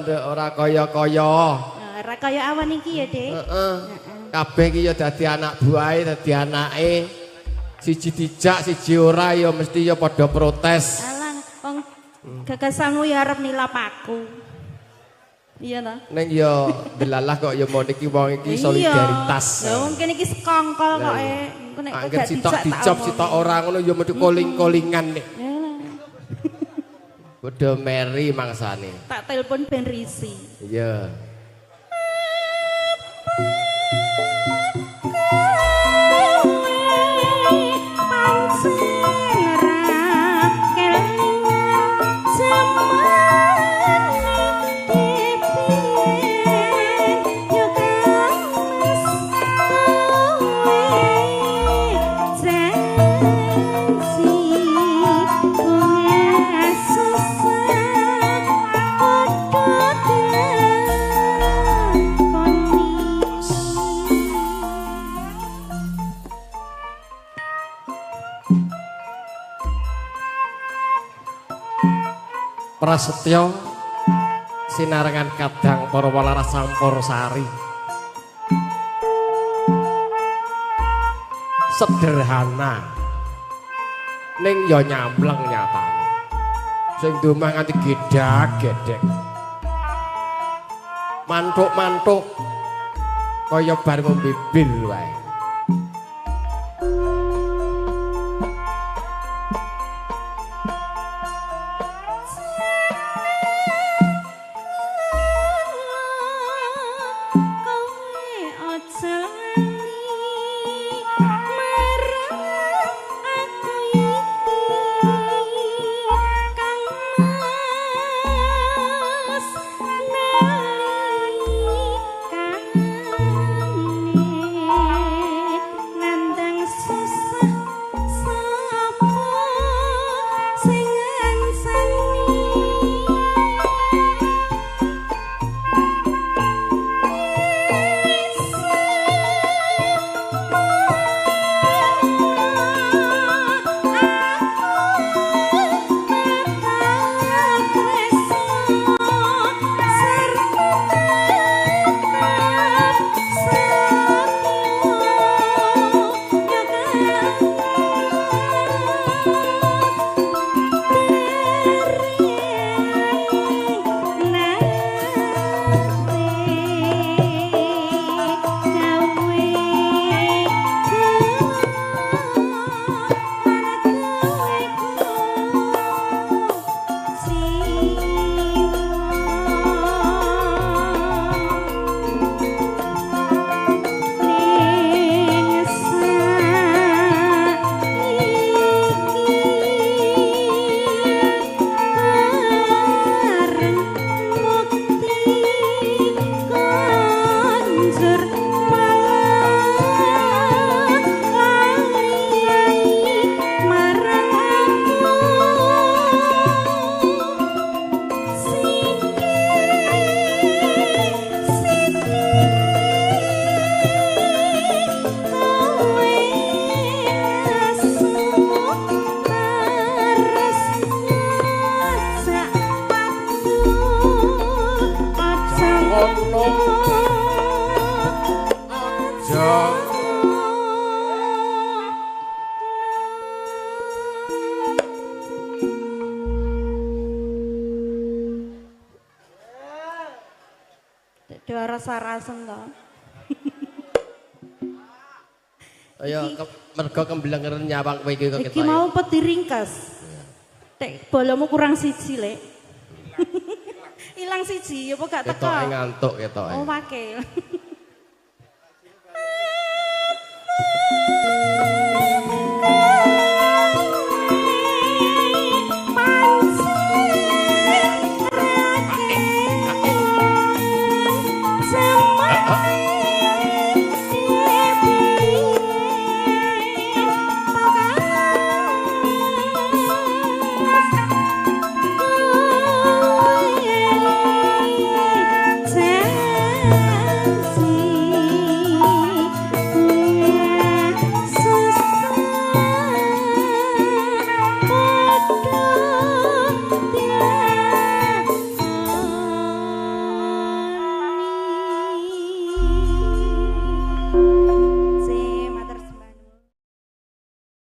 Nduk, ora kaya-kaya. Ora kaya awan iki ya, Dik. Heeh. Kabeh iki ya dadi anak buahe, dadi anake. Siji dijak, siji ora ya mesti ya padha protes. Alah, wong gagasanmu ya arep nilap aku. Iya ta? Ning ya delalah kok ya mon iki wong iki solidaritas. Lah wong kene iki sekongkol kok e. Engko nek gak sitok dicop sitok ora ngono ya mesti koling-kolingan nek. Padha meri mangsane. Tak telepon ben risi. Iya. Prasetyo sinarengan kadang para walaras sampur sari. Sederhana ning ya nyamleng nyatane. Sing dumah nganti gedhak-gedhek. Mantuk-mantuk kaya bar ngombe bir wae. Rasa-rasen to. Ayo mergo kemblengeren nyawang kowe iki kok ketok. Iki mau peti ringkes. Tek bolomu kurang siji, Lek. Ilang siji, apa gak teko? Ketoke ngantuk ketoke. Oh, wakil.